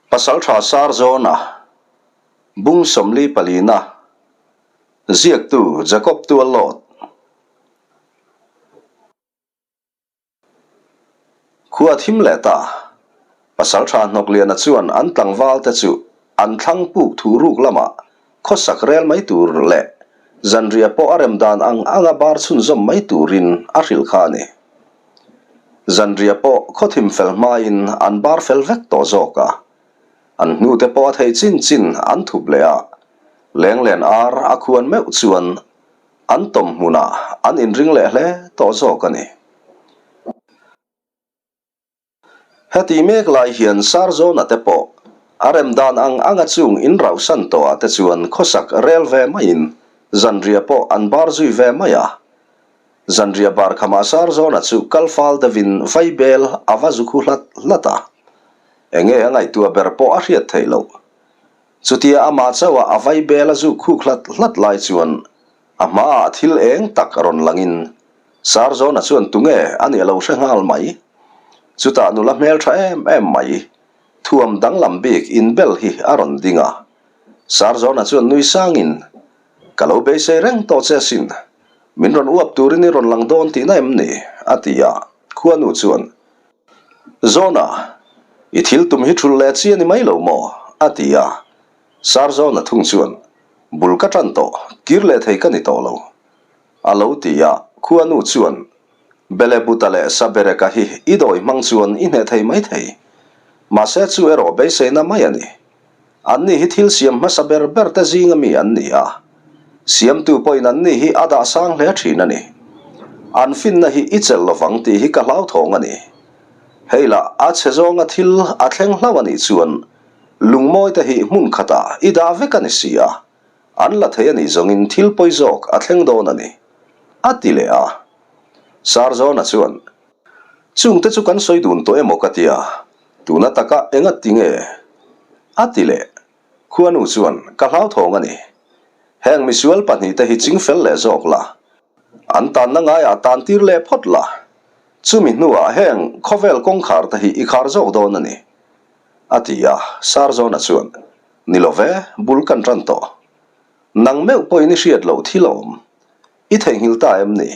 Pasalṭha Sarzawna, Bung 44 palina, Ziaktu Jacob Tuallawt. Khua thim leh ta. Pasalṭha Hnawkliana chuan an tlangval te chu an thlang puk thu ruk lamah khawsak rel mai tur leh zanriah pawh a rem dan ang anga bar chhunzawm mai turin a hrilh kha a ni. Zanriah pawh khawthim fel hmain an bar fel vek tawh zawk a. An hnute pawh a theih chin chin an thup leh a, lenglen ar a khuan meuh chuan An tawm hmunah an inring leh hle tawh zawk a ni. Heti mek lai hian Sarzawna te pawh a rem dan ang anga chung in rauhsan tawhah te chuan khawsak rel ve maiin zanriah pawh an bar zui ve mai a. Zanriah bar khamah Sarzawna chu kal fal deuhin vaibel a va zu khu hlat hlat a. Enge a ngaihtuah ber pawh a hriat theih loh. Chutia amah chauha a vaibel a zuk khuk hlat hlat lai chuan a hmaah thil eng tak rawn langin Sarzawna chuan tunge a nih a lo hre nghal mai. Chutah nula hmeltha em em mai, thuam danglam bik inbel hi a rawn ding a. Sarzawna chuan nui sangin, Ka lo beisei reng tawh che asin, min rawn uap turin i rawn lang dawn tihna em ni? a ti a, khuanu chuan, Zawna, i thil tum hi thulh leh chi a ni mai lo maw? a ti a. Sir Zawna thung chuan, Bul ka tan tawh, kir leh thei ka ni tawh lo, a lo ti a. Khuanu chuan, Belebuta leh Sabereka hi i dawi hmang chuan i hneh thei mai thei. Mahse chu erawh beiseina mai a ni. Anni hi thil siam hmasa ber ber te zinga mi an ni a, siamtu pawhin anni hi a dah sang hle thin a ni. An finna hi i chelh lovang tih hi ka hlauthawng a ni. Hei lah a chhe zawnga thil a thleng hlauh a nih chuan lungmawi te hi hmun khatah i dah vek a ni si a, an la thei a nih zawngin thil pawi zawk a thleng dawn a ni, a ti leh a. Sarzawna chuan, Chungte chu kan sawi dun tawh emaw ka tia, Tuna taka enga ti nge? A ti leh. Khuanu chuan, Ka hlauthawng a ni. Heng misual pahnihte hi chingfel leh zawk la. An tanna ngaiah tan tir leh phawt la. Chumi hnuah heng khawvel kawngkhar te hi i khar zawk dawn a ni. A ti a, Sarzawna chuan, Ni lo ve, bul kan tan tawh. Nang meuh pawhin i hriat loh thil a awm. I theihnghilh ta em ni?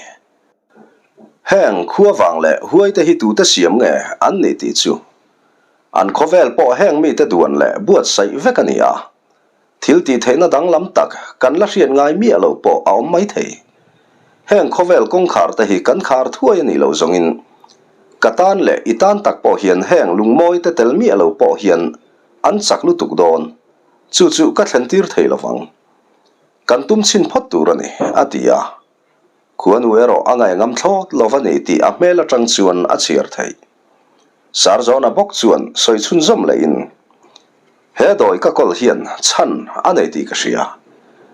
Heng khua vang leh huaite hi tute siam nge an nih tih chu an khawvel pawh heng mite duan leh buatsaih vek a ni a, thil tih theihna danglam tak kan la hriat ngai miah lo pawh a awm mai thei. Heng khawvel kawngkhar te hi kan khar thuai a nih loh zawngin ka tan leh i tan tak pawh hian heng lungmawi te tel miah lo pawh hian an chak lutuk dawn, chu chu ka thlen tir thei lovang. Kan tum chhin phawt tur a ni, a ti a. Khuanu erawh a ngaihngam thlawt lo va ni tih a hmel atang chuan a chhiar theih. Sarzawna bawk chuan sawi chhunzawm lehin, He dawi ka kawl hian chhan a nei tih ka hria.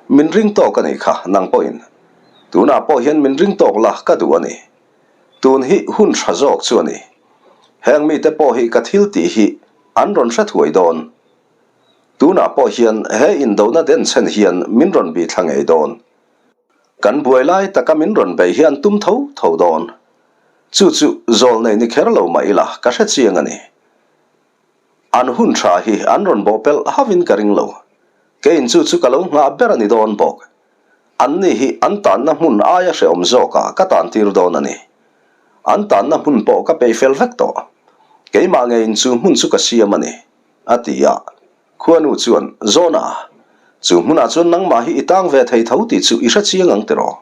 Min ring tawk a nih kha nang pawhin. Tunah pawh hian min ring tawk la ka duh a ni. Tun hi hun tha zawk chu a ni. Heng mite pawh hi ka thil tih hi an rawn hre thuai dawn. Tunah pawh hian he indona denchhen hian min rawn bihthla ngei dawn. Kan buai lai taka min rawn beih hian tum tho tho dawn. Chu chu zawl nei ni kher lo mah ila ka hre chiang a ni. An hun tha hi an rawn bawh pelh hauhin ka ring lo. Keiin chu chu ka lo nghah ber a ni dawn bawk. Anni hi an tanna hmun aia hrehawm zawkah ka tan tir dawn a ni. An tanna hmun pawh ka peih fel vek tawh. Keimah ngeiin chu hmun chu ka siam a ni, a ti a. Khuanu chuan, Zawna, chu hmunah chuan nangmah hi i tang ve thei tho tih chu i hre chiang ang tiraw?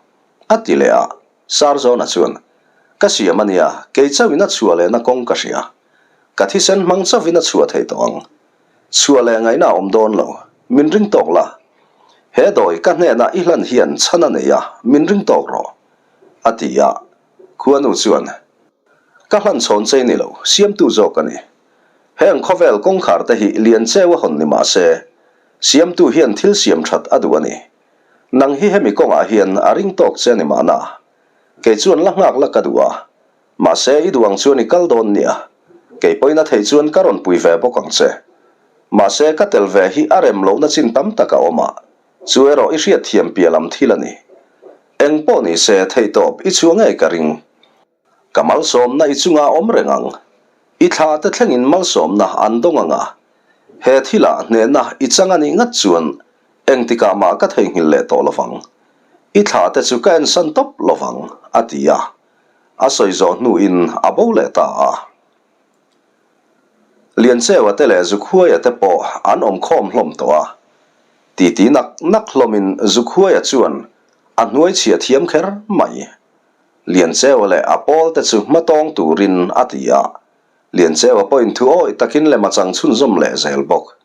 a ti leh a. Sir Zawna chuan, Ka siam a nia, kei chauhin a chhuah lehna kawng ka hria. Ka thisen hmang chauhin a chhuah thei tawh ang. Chhuah leh ngaihna a awm dawn lo. Min ring tawk la. He dawi ka hnenah i hlan hian chhan a nei a, min ring tawk rawh. A ti a. Khuanu chuan, Ka hlan chhawn chei ni lo, siamtu zawk a ni. Heng khawvel kawngkhar te hi lian cheu a hawn ni mah se, siamtu hian thil siam that a duh a ni. Nang hi hemi kawngah hian a ring tawk che a ni mahna. Kei chuan la nghak la ka duh a, mahse i duh ang chuan i kal dawn nia. Kei pawhin a theih chuan ka rawn pui ve bawk ang che. Mahse ka tel ve hi a rem lohna chin tam tak a awm a, chu erawh i hriatthiam piah lam thil a ni. Eng pawh ni se theihtawp i chhuah ngei ka ring. Ka malsawmna i chungah awm reng ang. I thla te thlengin malsawmna an dawng ang a. He thilah hnehna i chang a nih ngat chuan engtikah mah ka theihnghilh leh tawh lovang. I thla te chu ka ensan tawp lovang, a ti a. A sawi zawh hnuin a bo leh ta a. Liancheua te leh Zukhuaia te pawh an awm khawm hlawm tawh a. Titi nak nak hlawmin Zukhuaia chuan a hnuai chhia thiam kher mai. Liancheua leh a pawl te chu hmatawng turin a ti a. Liancheua pawhin thu awih takin lem a chang chhunzawm leh zel bawk.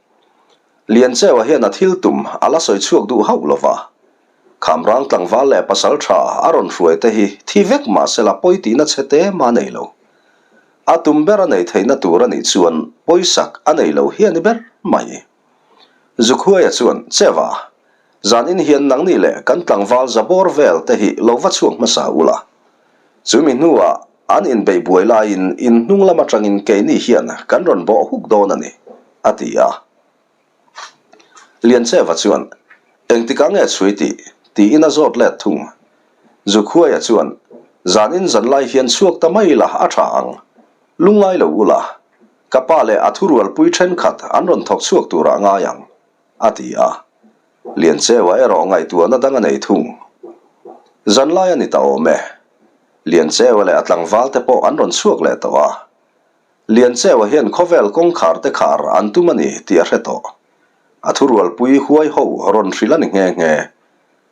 Liancheua hian a thil tum a la sawi chhuak duh hauh lo va. Khamrang tlangval leh pasal tha a rawn hruai te hi thi vek mah sela pawi tihna chhe te mah nei lo. A tum ber a nei theihna tur a nih chuan pawisak a nei lo hi a ni ber mai. Zukhuaia chuan, Cheva, zan in hian nangni leh kan tlangval zabawr vel te hi lo va chhuak hmasa ula. Chumi hnuah an inbeih buai laiin in hnung lam atangin keini hian kan rawn bawh huk dawn a ni, a ti a. Liancheva chuan, Engtikah nge chhui tih? tiin a zawt let thung. Zukhuaia chuan, Zanin zan lai hian chhuak ta mai la a tha ang. Lungngai lo ula, ka pa leh a thurualpui thenkhat an rawn thawk chhuak turah ngai ang, a ti a. Liancheua erawh ngaihtuahna dang a nei thung. Zan lai a ni ta awm e. Liancheua leh a tlangval te pawh an rawn chhuak leh tawh a. Liancheua hian khawvel kawngkhar te khar an tum a ni tih a hre tawh. A thurualpui huai ho rawn hrilh a ni nghe nghe.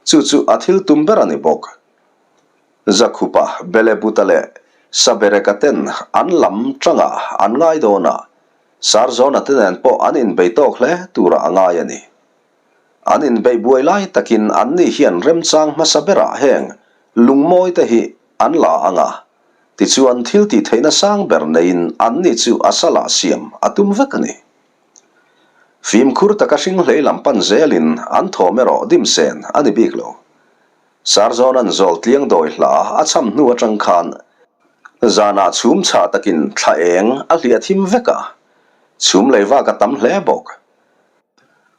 Chu chu a thil tum ber a ni bawk. Zakhupa, Belebuta leh Sabereka ten an lam tangah an ngai dawn a, Sarzawna te nen pawh an inbei tawk hle turah a ngai a ni. An inbeih buai lai takin anni hian remchang hmasa berah heng lungmawi te hi an la ang a, tichuan thil tih theihna sang ber neiin anni chu a salah siam a tum vek a ni. Fimkhur taka hring hlei lam pan zelin an thawm erawh dim sen a ni bik lo. Sarzawna'n zawl tliang dawi hla a cham hnu atang khan zanah chhum chhah takin thla eng a hliah thim vek a, chhum lei vak a tam hle bawk.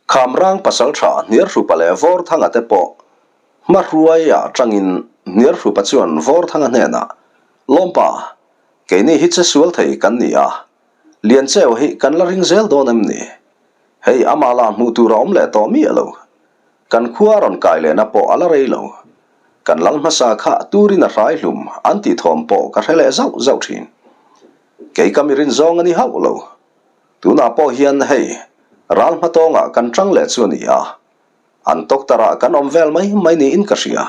Khamrang pasaltha Hniarhrupa leh Vawrthanga te pawh hmahruai ah tangin Hniarhrupa chuan Vawrthanga hnenah, Lawmpa, keini hi che sual thei kan ni a, Liancheu hi kan la ring zel dawn em ni? Hei amah lah hmuh tur a awm leh tawh miah lo. Kan khua rawn kai lehna pawh a la rei lo. Kan lal hmasa kha turin a hrai hlum an tih thawm pawh ka hre leh zauh zauh thin. Kei ka mi rin zawng a ni hauh lo. Tunah pawh hian hei ral hmatawngah kan tang leh chu a ni a. An tawktarah kan awm vel mai mai niin ka hria.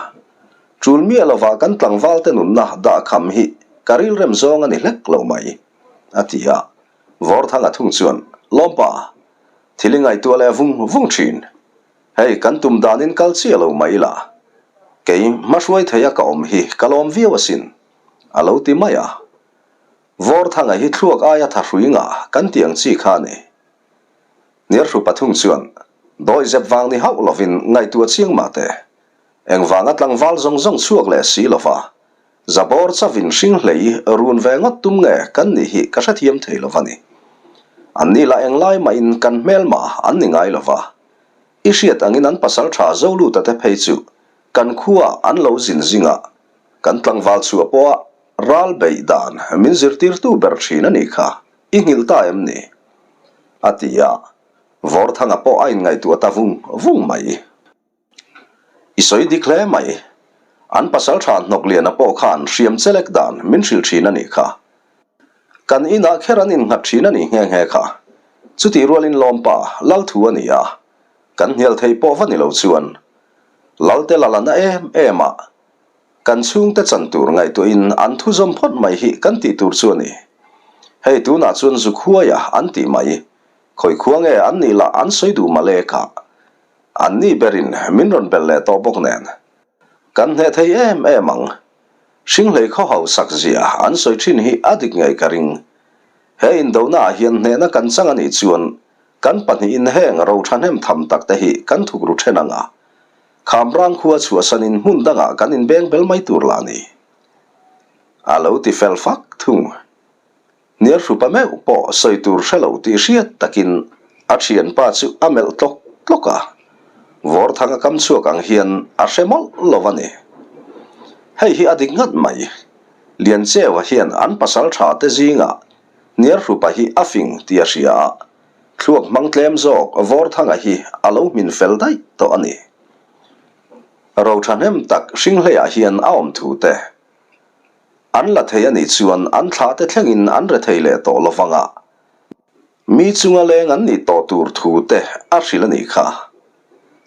Tul miah lovah kan tlangvalte nunna dahkham hi ka rilrem zawng a ni hlek lo mai, a ti a. Vawrthanga thung chuan, Lawmpa, thil i ngaihtuah leh vung vung thin. Hei, kan tum danin kal chiah lo mai ila. Kei hmahruai theia ka awm hi ka lawm viau asin, a lo ti mai a. Vawrthanga hi thluak aia thahrui ngah kan tih ang chi kha a ni. Hniarhru pathum chuan dawihzep vang ni hauh lovin ngaihtuah chiang mah teh. Engvanga tlangval zawng zawng chhuak leh si lova zabawr chavin hring hlei run ve ngawt tum nge kan nih hi ka hrethiam thei lo va ni. Anni lah englai mahin kan hmelma an ni ngai lova. I hriat angin an pasal tha Zoluta te phei chu kan khua an lo zin zingah kan tlangval chhuah pawha ral beih dan min zirtirtu ber thin a nih kha. I nghilh ta em ni? A ti a, Vawrthanga pawh a inngaihtuah ta vung vung mai. I sawi dik hle mai. An pasal tha Hnawkliana pawh khan hriam chelek dan min hrilh thin a nih kha. Kan inah kher an innghat thin a nih nghe nghe kha. Chutih rualin Lawmpa lal thu a ni a, kan hnial thei pawh va ni lo chuan Lalte lal a na em em a, Kan chhungte chan tur ngaihtuahin an thu zawm phawt mai hi kan tih tur chu a ni. Hei tunah chuan zuk huaia an tih mai. Khawi khua nge an nih lah an sawi duh malek a. An ni berin min rawn belh leh tawh bawk nen. Kan hneh thei em em ang. Hringhlei khaw hausak zia an sawi thin hi a dik ngei ka ring. He indonaah hian hnehna kan chang a nih chuan kan pahnihin heng ro thahnem tham tak te hi kan thukru then ang a. Khamrang khua chhuahsanin hmun dangah kan inbeng bel mai tur lah ni. A lo ti fel fak thung. Hnialhrupa meuh pawh sawi tur hre lo tih hriat takin a thianpa chu a melh tlawk tlawk a. Vawrthanga kam chhuak ang hian a hre mawlh lo a ni. Hei hi a dik ngat mai. Liancheua hian an pasal tha te zingah Hnialhrupa hi a fing tih a hria a. Thluak hmang tlem zawk Vawrthanga hi a lo hmin fel daih tawh a ni. Ro thahnem tak Hringhleiah hian a awm thu te an la thei a nih chuan an thlah te thlengin an re thei leh tawh lovang a, mi chunga leng an nih tawh tur thu te a hrilh a nih kha.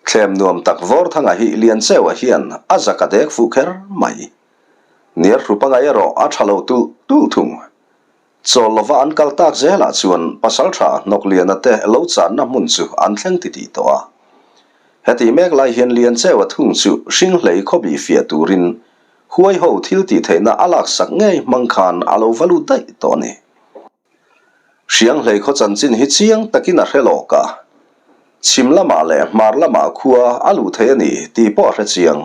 Thlem nuam tak Vawrthanga hi Liancheua hian a zak a dek fuh kher mai. Niarhrupanga erawh a tha lo tulh tulh thung. Chawl lova an kal tak zelah chuan Pasaltha Hnawkliana te lo channa hmun chu an thleng titih tawh a. Hetih mek lai hian Liancheua thung chu Hringhlei khawbi fiah turin huai ho thil tih theihna a laksak ngei hmang khan a lo va lut daih tawh a ni. Hrianghlei khaw chanchin hi chiang takin a hre lawk a, chhim lamah leh hmar lamah khua a luh thei a ni tih pawh a hre chiang.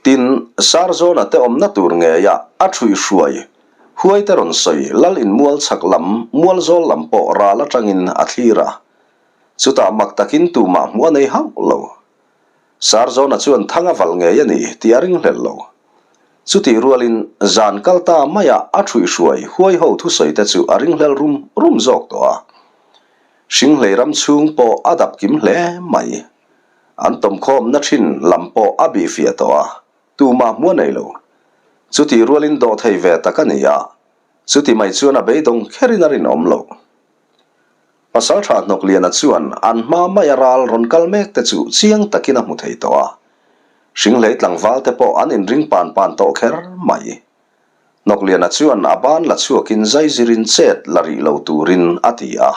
Tin, Sarzawna te awmna tur ngeia a ṭhuihhruai huai te rawn sawi lal in mual chhak lam, mual zawl lam pawh ral aṭangin a thlir a. Chutah mak takin tumah hmuh a nei hauh lo. Sarzawna chuan thang a valh ngei a ni tih a ringhlelh lo. Chutih rualin zan kal ta maia a ṭhuihhruai huai ho thusawi te chu a ringhlelh rum rum zawk tawh a. Hringhlei ram chhung pawh a dap kim hle mai. An tawmkhawmna thin lam pawh a bih fiah tawh a, tumah hmuh a nei lo. Chutih rualin dawh thei ve tak a ni a, chuti mai chuan a beidawng kherin a rinawm lo. Pasaltha Hnawkliana chuan an hma maia ral rawn kal mek te chu chiang takin a hmu thei tawh a, Hringhlei tlangval te pawh an inring pan pan tawh kher mai. Hnawkliana chuan a ban la chhuakin zaizirin chet la rih lo turin a ti a,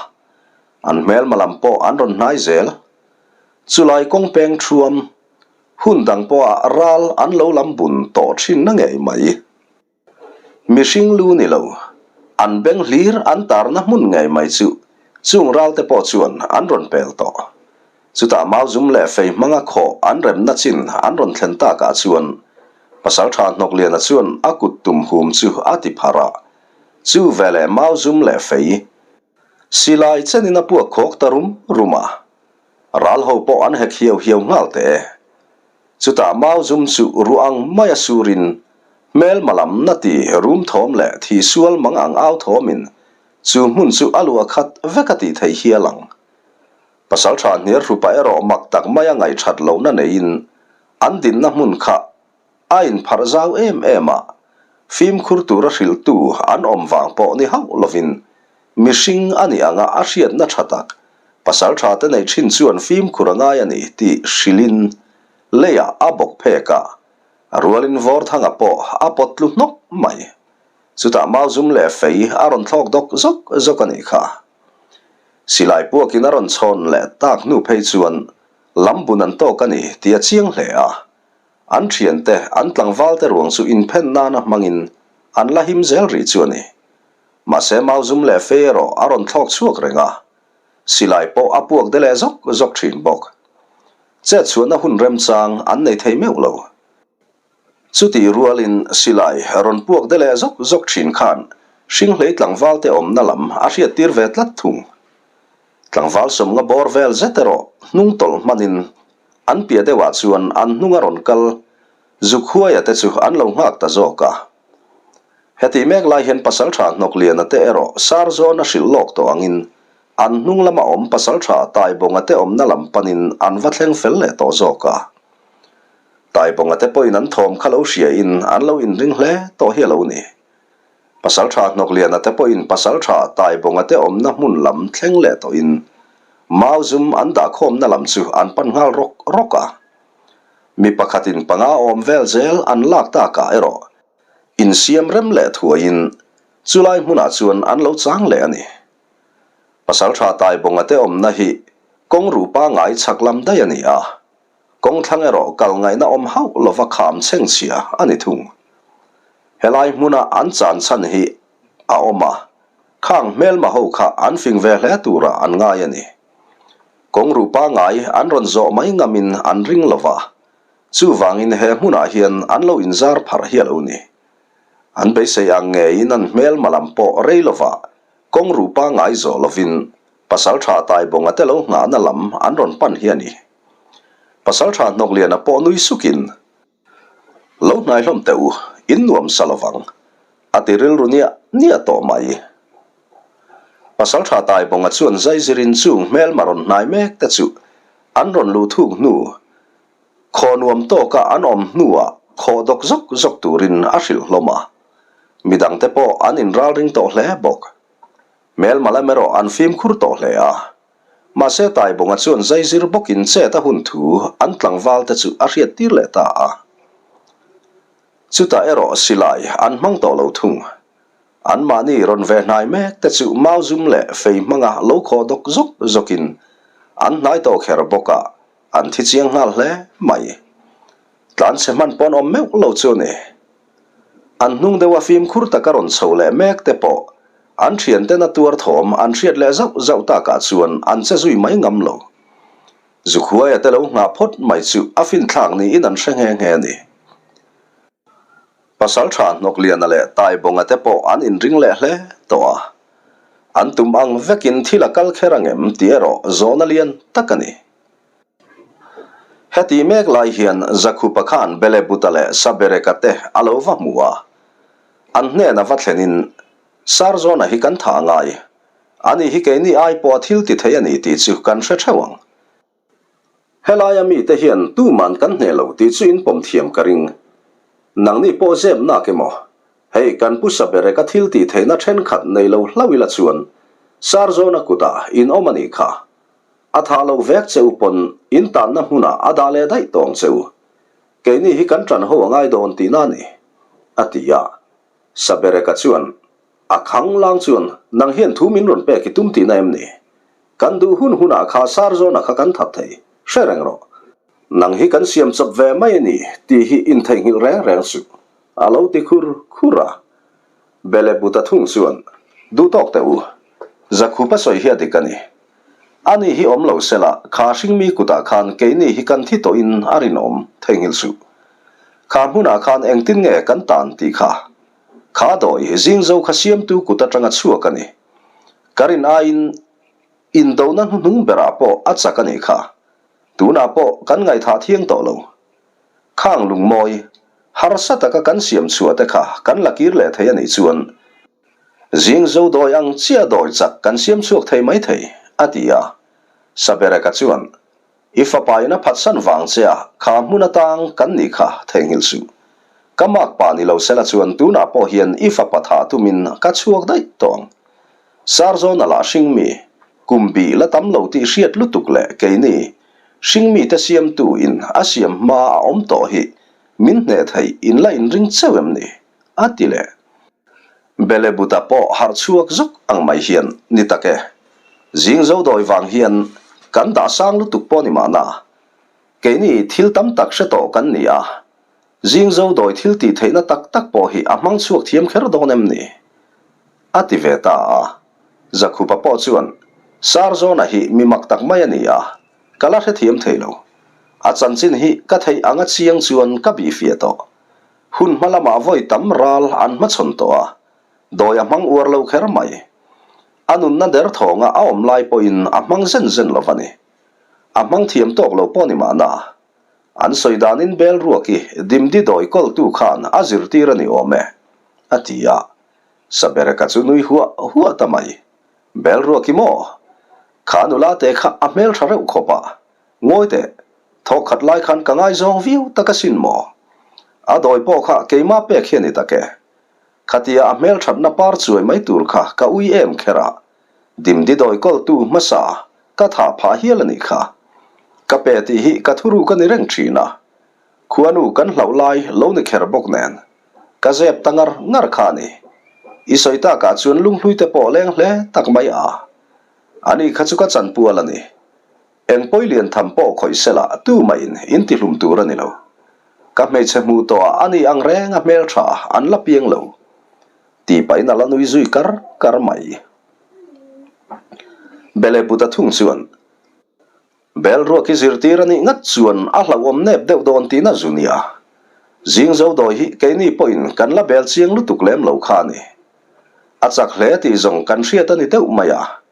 an hmelma lam pawh an rawn hnai zel. Chulai kawng peng thuam, hun dang pawha ral an lo lam bun tawh thin na ngei mai. Mihring lu ni lo, an beng hlir an tarna hmun ngei mai chu chung ral te pawh chuan an rawn pel tawh. Chutah mau zum leh fei hmanga khawh an remna chin an rawn thlen takah chuan Pasaltha Hnawkliana chuan a kut tum hum chu a ti pharh a, chu veleh mau zum leh fei Silai chenin a puak khawk ta rum rum a, ral ho pawh an hek hiau hiau nghal teh e. Chutah mau zum chu ruah ang maia surin hmelma lam na ti rum thawm leh thi sual mang ang au thawmin chu hmun chu a luah khat vek a tih theih hial ang. Pasaltha hniarhrupa erawh mak tak maia ngaihṭhat lohna neiin an dinna hmun kha A inpharh zau em em a, fimkhur tura hrilhtu an awm vang pawh ni hauh lovin mihring a nih anga a hriatna tha tak pasal tha te neih thin chuan fimkhur a ngai a ni tih hrilhin leiah a bawk phek a, a rualin Vawrthanga pawh a pawt tlu hnawk mai. Chutah mauzum leh fei a rawn thlawk dawk zawk zawk a nih kha. Silai puakin a rawn chhawn leh tak hnu phei chuan lambun an tawk a ni tih a chiang hle a, An thiante, an tlangvalte ruang chu inphen nana hmangin an la him zel rih chu a ni. Mahse mauzum leh fei erawh a rawn thlawk chhuak reng a, silai pawh a puak de leh zawk zawk thin bawk. Chet chhuahna hun remchang an nei thei meuh lo. Chutih rualin silai rawn puak de leh zawk zawk thin khan Hringhlei tlangvalte awmna lam a hriattir ve tlat thung. Tlangval sawmnga bawr vel zet erawh hnung tawlh hmanin An piah deuhah chuan an hnunga rawn kal Zukhuaia te chu an lo nghak ta zawk a. Hetih mek lai hian Pasaltha Hnawkliana te erawh Sarzawn a hrilh lawk tawh angin an hnung lama awm Pasaltha Taibawnga te awmna lam panin an va thleng fel leh tawh zawk a. Taibawnga te pawhin an thawm kha lo hriain an lo inring hle tawh hi a lo ni. Pasaltha Hnawkliana te pawhin Pasaltha Taibawnga te awmna hmun lam thleng leh tawhin mau zum an dahkhawmna lam chu an pan nghal rawk rawk a. Mi pakhatin panga awm vel zel an lak takah erawh insiam rem leh thuaiin chulai hmunah chuan an lo chang leh a ni. Pasaltha Taibawnga te awmna hi kawng ruh pangngai chhak lam daih a ni a. Kawng thlang erawh kal ngaihna awm hauh lova kham chhengchhia a ni thung. Helai hmuna an chan chhan hi a awm a, khang hmelma ho kha an fing ve hle tura an ngai a ni. Kawng ruh pangngai an rawn zawh mai ngamin an ring lova, chuvangin he hmunah hian an lo inzar pharh hi a lo ni. An beisei ang ngeiin an hmelma lam pawh rei lova kawng ruh pangngai zawh lovin Pasaltha Taibawnga te lo nghahna lam an rawn pan hi a ni. Pasaltha Hnawkliana pawh nui sukin, Lo hnai hlawm teh u, in nuam sa lovang, a ti rilru niah niah tawh mai. Pasalṭha Taibawnga chuan zaizirin chung hmelma rawn hnai mek te chu an rawn luh thuk hnu, khaw nuam tawka an awm hnuah khaw dawk zawk zawk turin a hrilh hlawm a. Midangte pawh an inralring tawh hle bawk. Hmelma lam erawh an fimkhur tawh hle a. Mahse Taibawnga chuan zaizir bawkin chet a hun thu an tlangval te chu a hriattir leh ta a. Chutah erawh silai an hmang tawh lo thung. Anmahni rawn ve hnai mek te chu mau zum leh fei hmanga lo khaw dawk zawk zawkin an hnai tawh kher bawk a, an thi chiang nghal hle mai. Tlanchhe hman pawn awm meuh lo chu a ni. An hnung deuha fimkhur taka rawn chho leh mek te pawh an thiantena tuar thawm an hriat leh zauh zauh takah chuan an che zui mai ngam lo. Zukhuaia te lo nghah phawt mai chu a finthlak niin an hre nghe nghe a ni. Pasalṭha Hnawkliana leh Taibawnga te pawh an inring leh hle tawh a, an tum ang vekin thil a kal kher angem tih erawh zawhna lian tak a ni. Heti mek lai hian Zakhupa khan Belebuta leh Sabereka te a lo va hmu a, an hnena va thlenin, Sarzawna hi kan thah ngai, ani hi keini ai pawha thil ti thei a ni tih chu kan hre theuh ang. Helaia mite hian tuman kan hneh lo tih chu in pawm thiam ka ring. Nangni pawh zep nak emaw? Hei kan pu Sabereka thil tih theihna thenkhat nei lo hlauh ila chuan Sarzawna kutah in awm a nih kha. A thah loh vek che u pawn in tanna hmunah a dah leh daih tawng che u. Keini hi kan ṭan ho a ngai dawn tihna a ni, a ti a. Sabereka chuan A khang lang chuan nang hian thu min rawn pek i tum tihna em ni? Kan duh hun hunah kha Sarzawna kha kan that thei, hre reng rawh. Nang hi kan siam chawp ve mai a ni tih hi intheihnghilh reng reng suh, a lo ti khur khur a. Belebuta thung chuan, Duh tawk teh u, Zakhupa sawi hi a dik a ni. Ani hi awm lo sela, kha hringmi kutah khan keini hi kan thi tawhin a rinawm theihnghilh suh. Kha hmunah khan engtin nge kan tan tih kha Kha dawi zingzo kha siamtu kut atanga chhuak a ni. Ka rin aiin indona hnuhnung berah pawh a chak a nih kha. Tunah pawh kan ngaihthah thiang tawh lo. Khang lungmawi, harsa taka kan siam chhuah te kha kan la kir leh thei a nih chuan zingzo dawi ang chiah dawi chak kan siam chhuak thei mai thei, a ti a. Sabereka chuan I fapa in a phatsan vang che a, kha hmun atang kan nih kha theihnghilh suh. Ka mak pa ni lo sela chuan tunah pawh hian i fapa thah tumin ka chhuak daih tawh ang. Sarzawna lah hringmi, kum bih la tam lo tih hriat lutuk leh keini hringmi te siamtu in a siam hma a awm tawh hi min hneh theih in la inring cheu em ni? a ti leh. Belebuta pawh harh chhuak zuk ang mai hian ni tak e. Zing zo dawi vang hian kan dah sang lutuk pawh ni mahna. Keini thil tam tak hre tawh kan ni a, zing zo dawi thil tih theihna tak tak pawh hi a hmang chhuak thiam kher dawn em ni? A ti ve ta a. Zakhupa pawh chuan, Sarzawna hi mi mak tak mai a ni a, ka la hrethiam thei lo. A chanchin hi ka theih anga chiang chuan ka bihfiah tawh. Hun hma lamah vawi tam ral an hmachhawn tawh a, dawi a hmang uar lo kher mai. A nunna der thawnga a awm lai pawhin a hmang zen zen lo va ni. A hmang thiam tawk lo pawh ni mahna. An sawi danin bel ruak hi Dimdi dawi kawltu khan a zirtir a ni awm e, a ti a. Sabereka chu nui huah huah ta mai. Bel ruak hi maw? Kha nula te kha a hmeltha reuh khawp a, Ngawi teh, thawk khat lai khan ka ngaizawng viau tak asin maw? A dawi pawh kha keimah pek hi a ni tak e. Khatia a hmelthatna par chuai mai tur kha ka ui em kher a, dimdi dawi kawltu hmasa ka thah phah hial a nih kha. Ka pe tih hi ka thuruk a ni reng thin a, khuanu kan hlauh lai lo ni kher bawk nen, ka zep ta ngar ngar kha a ni. I sawi takah chuan lunghlui te pawh leng hle tak mai a, ani kha chu ka chanpual a ni. Eng pawi lian tham pawh khawih sela tumahin in ti hlum tur a ni lo. Ka hmeichhe hmuh tawh ah ani ang reng a hmeltha an la piang lo. Tih pahin a la nui zui kar kar mai. Bele Buddha thung chuan, Bel ruak hi zirtir a nih ngat chuan a hlauhawm nep deuh dawn tihna zu nia. Zing zo dawi hi keini pawhin kan la bel chiang lutuk lem lo kha a ni. A chak hle tih zawng kan hriat a ni deuh mai a.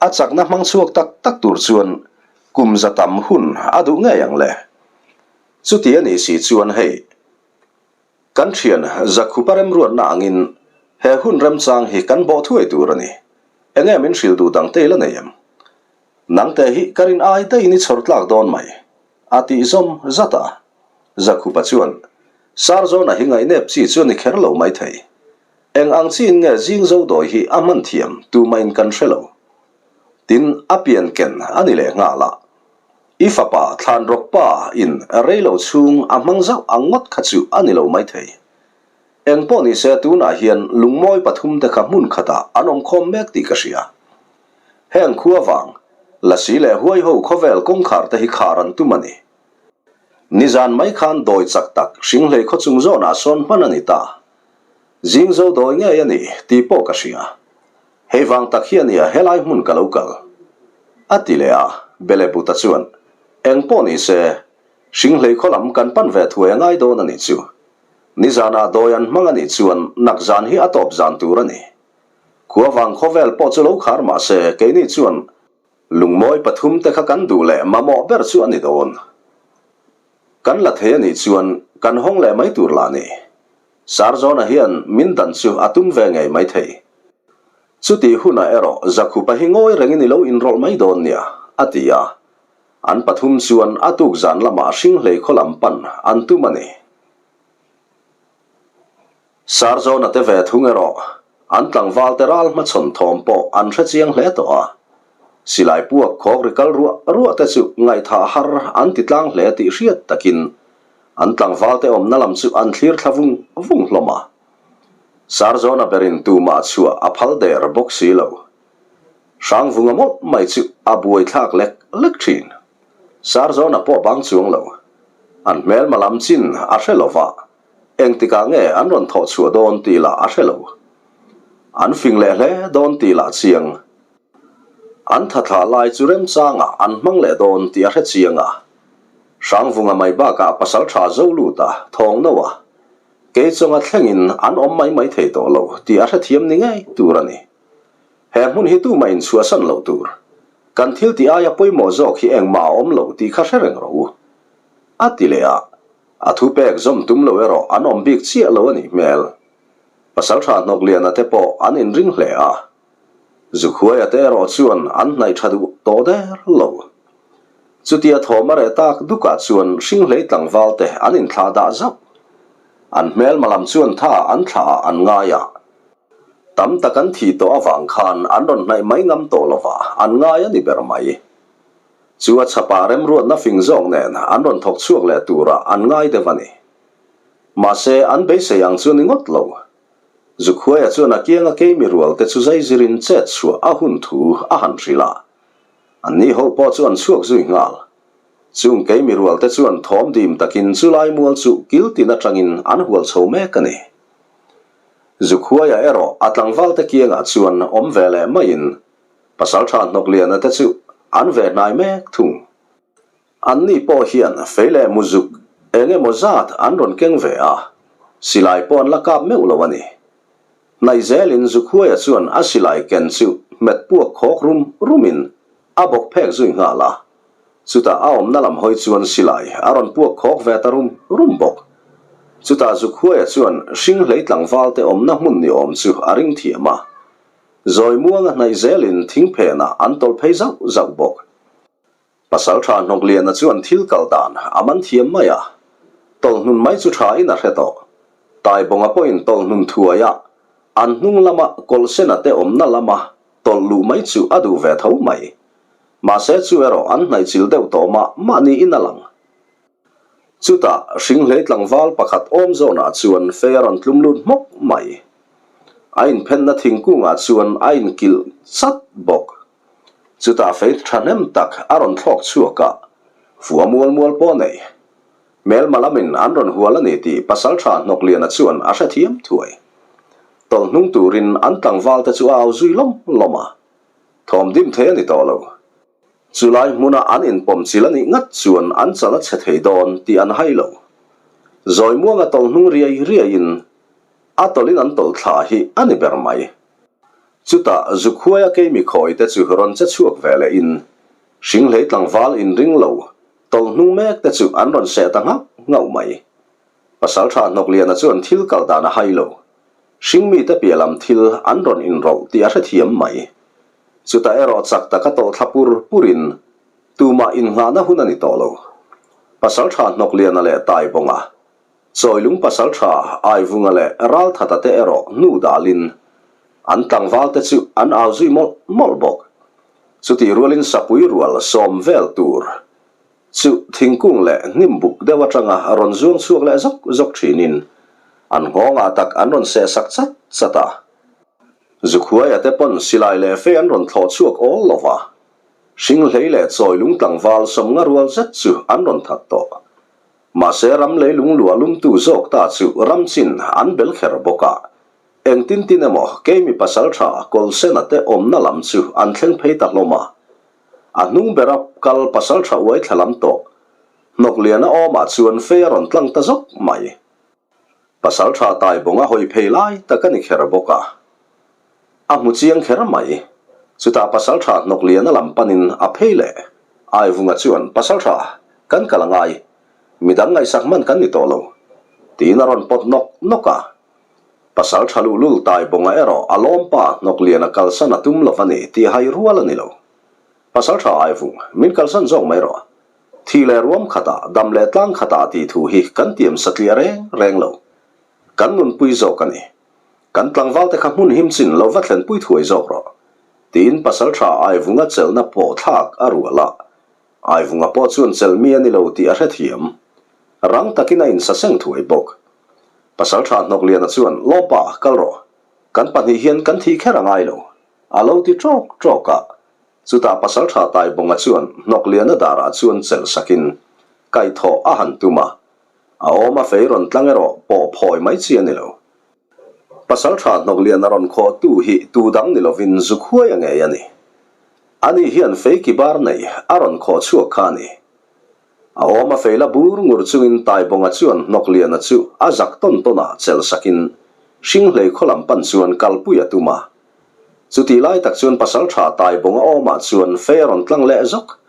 A chakna hmang chhuak tak tak tur chuan kum za tam hun a duh ngei ang le. Chuti a nih si chuan hei, kan thian Zakhupa remruatna angin he hun remchang hi kan bawh thuai tur a ni. Enge min hrilh duh dang te i la nei em? Nangte hi ka rin ai daihin i chhawr tlak dawn mai, a tih zawm zat a. Zakhupa chuan, Sarzawna hi ngaihnep chi chu a ni kher lo maithei. Eng ang chiin nge zing zo dawi hi a hman thiam tumahin kan hre lo. Tin, a pian ken a ni leh nghal a. I fapa Thlanrawk pa in rei lo chhung a hmang zauh ang ngawt kha chu a ni lo maithei. Eng pawh ni se tunah hian lungmawi pathum te kha hmun khatah an awm khawm mek tih ka hria. Heng khua vang, Lasi leh Huaiho khawvel kawngkhar te hi khar an tum a ni. Nizan mai khan dawi chak tak Hringhlei khaw chung zawnah sawn hman a ni ta. Zing zo dawi ngei a ni tih pawh ka hria. Hei vang tak hi a nia helai hmun ka lo kal. A ti leh a, Belebuta chuan, Eng pawh ni se, Hringhlei khaw lam kan pan ve thuai a ngai dawn a nih chu. Nizanah dawi an hmang a nih chuan nak zan hi a tawp zan tur a ni. Khua vang khawvel pawh chu lo khar mah se keini chuan lungmawi pathum te kha kan duh leh mamawh ber chu a ni dawn. Kan la thei a nih chuan kan hawng leh mai tur lah ni. Sarzawna hian min dan chu a tum ve ngei mai thei. Chutih hunah erawh Zakhupa hi ngawi rengin i lo inrawlh mai dawn nia, a ti a. An pathum chuan a tuk zan lamah Hringhlei khaw lam pan an tum a ni. Sarzawna te ve thung erawh an tlangval te ral hmachhawn thawm pawh an hre chiang hle tawh a. Silai puak khawk ri kal ruah ruah te chu ngaihthah har an ti tlang hle tih hriat takin an tlangval te awmna lam chu an thlir thla vung vung hlawm a. Sarzawna berin tumah chhuah a phal der bawk si lo. Hrangvunga mawlh mai chu a buaithlak lek lek thin. Sarzawna pawh bang chuang lo. An hmelma lam chin a hre lo va, engtikah nge an rawn thawh chhuah dawn tih lah a hre lo. An fing leh hle dawn tih lah chiang. An thathlah lai chu remchangah an hmang leh dawn tih a hre chiang a. Hrangvunga mai bakah pasal tha zo lut a, thawng no a. Kei chawnga thlengin an awm mai mai thei tawh lo tih a hrethiam ni ngei tur a ni. He hmun hi tumah inchhuahsan loh tur. Kan thil tih aia pawimawh zawk hi engmah a awm lo tih kha hre reng rawh u. A ti leh a, a thupek zawm tum lo erawh an awm bik chiah lo a nih hmel. Pasaltha Hnawkliana te pawh an inring hle a. Zukhuaia te erawh chuan an hnaih tha duh tawh der lo. Chutia thawm a reh tak dukah chuan Hringhlei tlangval te an inthlah dah zauh. An hmelma lam chuan tha an thlah ah an ngai a. Tam tak an thih tawh avang khan an rawn hnaih mai ngam tawh lo va, an ngai a ni ber mai. Chu a chhapah remruatna fing zawk nen an rawn thawk chhuak leh turah an ngai deuh a ni. Mahse, an beisei ang chu a ni ngawt lo. Zukhuaia chuan a kianga keimi rual te chu zaizirin chet chhuah a hun thu a han hrilh a. Anni ho pawh chu an chhuak zui nghal. Chung keimi rual te chuan thawm dim takin chulai mual chu kil tin atangin an hual chho mek a ni. Zukhuaia erawh a tlangvalte kiangah chuan awm ve leh maiin Pasaltha Hnawkliana te chu an ve hnai mek thung. Anni pawh hian fei leh muzuk eng emaw zat an rawn keng ve a, silai pawh an la kap meuh lo a ni. Hnaih zelin Zukhuaia chuan a silai ken chu hmet puak khawk rum rumin a bawk phek zui nghal a. Chutah a awmna lam hawi chuan silai a rawn puak khawk ve ta rum rum bawk. Chutah Zukhuaia chuan Hringhlei tlangval te awmna hmun ni awm chu a ring thiam a. Zawi muanga hnaih zelin thing phenah an tawlh phei zauh zauh bawk. Pasaltha Hnawkliana chuan thil kal dan a man thiam mai a, tawlhnun mai chu tha in a hre tawh. Taibawnga pawhin tawlhnun thuai a, an hnung lama Kawlhsena te awmna lama tawlh luh mai chu a duh ve tho mai. Mahse chu erawh an hnaihchilh deuh tawh mah mah niin a lang. Chutah Hringhlei tlangval pakhat awm zawnah chuan fei a rawn tlum lut hmawk mai. A inphenna thingkungah chuan a inkilh chat bawk. Chutah fei thahnem tak a rawn thlawk chhuak a, fua mual mual pawh nei. Hmelma lamin an rawn hual a ni tih Pasaltha Hnawkliana chuan a hrethiam thuai. Tawlh hnung turin an tlangvalte chu a au zui lawm lawm a. Thawm dim thei a ni tawh lo. Chulai hmuna an inpawm chil a nih ngat chuan an chan a chhe thei dawn tih an hai lo. Zawi muanga tawlh hnung riai riaiin a tawlhin an tawlh thla hi a ni ber mai. Chutah Zukhuaia keimi khawi te chu rawn che chhuak ve lehin Hringhlei tlangval inring lo tawlh hnung mek te chu an rawn seh ta nghauh nghauh mai. Pasaltha Hnawkliana chuan thil kal dan a hai lo. Hringmite piah lam thil an rawn inrawlh tih a hrethiam mai. Chutah erawh chak taka tawh thla pur purin tumah innghahna hun a ni tawh lo. Pasalṭha Hnawkliana leh Taibawnga, Chawilung pasalṭha Aivunga leh Ralthata te erawh hnu dalin an tlangvalte chu an au zui mawlh mawlh bawk. Chutih rualin sapui rual sawm vel tur chu thingkung leh hnim buk deuh atanga rawn zuang chhuak leh zawk zawk thinin an nghawngah tak an rawn seh sak chat chat a. Zukhuaia te pawn silai leh fei an rawn thlawh chhuak awl lo va, hringhlei leh chawilung tlangval sawmnga rual zet chu an rawn that tawh. Mahse ram leilung luah lumtu zawk ta chu ram chin an bel kher bawk a, engtin tin emaw keimi pasaltha Kawlsena te awmna lam chu an thleng phei ta hlawm a. A hnung bera kal pasaltha uai thla lam tawh Hnawkliana awmah chuan fei a rawn tlang ta zawk mai. Pasal tha tai bawng a hawi phei lai tak a ni kher bawk a. A hmu chiang kher mai. Chutah pasal tha hnawk lian a lam panin a phei leh. Aivunga chuan, Pasal tha, kan kal a ngai. Midang ngaihsak hman kan ni tawh lo. Tiin a rawn pawt nawk nawk a. Pasal tha luhlul tai bawnga erawh a lawmpa hnawk lian a kalsan a tum lo va ni tih hai rual a ni lo. Pasal tha Aivung, min kalsan zawk mai rawh. Thi leh ruam khatah, dam leh tlang khatah tih thu hi kan tiam satliah reng reng lo. Kan nunpui zawk a ni. Kan tlangval te kha hmun him chin lo va thlenpui thuai zawk rawh. Tiin Pasaltha Aivunga chelhna pawh thlak a rual a. Aivunga pawh chuan chelh mi a ni lo tih a hrethiam. Rang takin a insaseng thuai bawk. Pasaltha Hnawkliana chuan, Lawpa, kal rawh. Kan pahnih hian kan thih kher a ngai lo. A lo ti ṭawk ṭawk a. Chutah Pasalṭha Taibawnga chuan Hnawkliana darah chuan chelh sakin kaihthawh a han tum a, a awm a fei rawn tlang erawh pawh phawi mai chi a ni lo. Pasalṭha Hnawkliana rawn khawhtu hi tu dang ni lovin Zukhuaia ngei a ni. Ani hian fei ki bar nei a rawn khawh chhuak kha a ni. A awm a fei la bur ngur chungin Taibawnga chuan Hnawkliana chu a zak tawn tawn a chelh sakin Hringhlei khaw lam pan chuan kalpui a tum a. Chutih lai tak chuan Pasalṭha Taibawnga awmah chuan fei a rawn tlang leh zawk.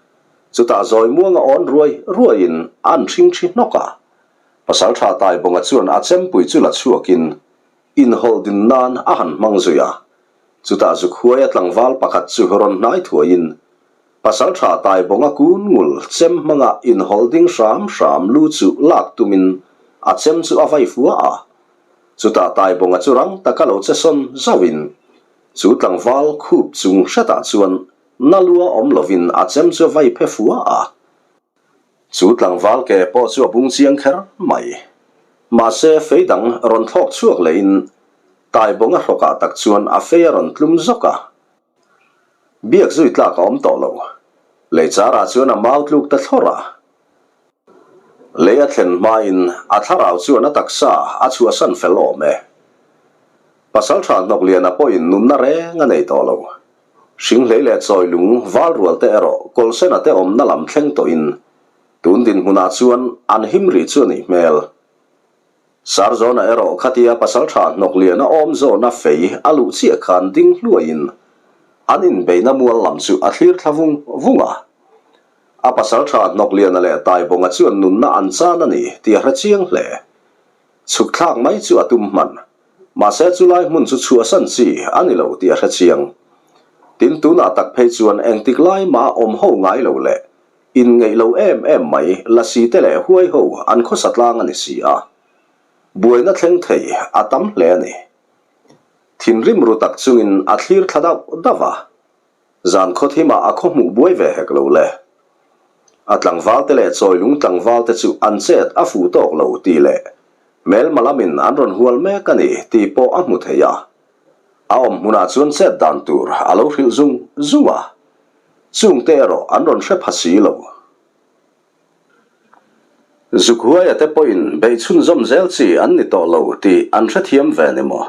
Chutah zawi muanga awn ruai ruaiin an hring ṭhi hnawk a. Pasalṭha Taibawnga chuan a chempui chu la chhuakin inhawlh din nan a han hmang zui a. Chutah Zukhuaia tlangval pakhat chu rawn hnai thuaiin Pasalṭha Taibawnga kun ngul chem hmanga inhawlh ding hram hram lu chu lak tumin a chem chu a vai fua a. Chutah Taibawnga chu rang taka lo che sawn zauhin chu tlangval khup chung hretah chuan na lua awm lovin a chem chu a vai phe fua a. Chu tlangval ke pawh chu a bung chiang kher mai. Mahse fei dang rawn thlawk chhuak lehin Taibawnga hrawkah tak chuan a fei a rawn tlum zawk a. Biak zui tlak a awm tawh lo. Lei charah chuan a mau tluk ta thlawrh a. Lei a thlen hmain a thlarau chuan a taksa a chhuahsan fel awm e. Pasaltha Hnawkliana pawhin nunna reng a nei tawh lo. Hringhlei leh Chawilung val rual te erawh Kawlsena te awmna lam thleng tawhin tun dinhmunah chuan an him rih chu a nih hmel. Sarzawna erawh khatia pasaltha hnawkliana awm zawna fei a luh chiah khan ding hluaiin an inbeihna mual lam chu a thlir thla vung vung a. A pasaltha hnawkliana leh Taibawnga chuan nunna an chan a ni tih a hre chiang hle. Chhuk thlak mai chu a tum hman. Mahse chulai hmun chu chhuahsan chi a ni lo tih a hre chiang. Tin tunah tak phei chuan engtik lai mah awm ho ngai lo leh Inngeih lo em em mai, lasi te leh huai ho an khawsa tlang a ni si a. Buaina thleng thei a tam hle a ni. Thinrim ru tak chungin a thlir thla dauh dauh a. Zan khaw thimah a khaw hmuh buai ve hek lo le. A tlangval te leh chawilung tlangval te chu an chet a fuh tawk lo tih leh hmelma lamin an rawn hual mek a ni tih pawh a hmu thei a. A awm hmunah chuan chet dan tur a lo hrilh zung zung a. Chungte erawh an rawn hre pha si lo. Zukhuaia te pawhin beih chhunzawm zel chi an ni tawh lo tih an hrethiam ve ni maw?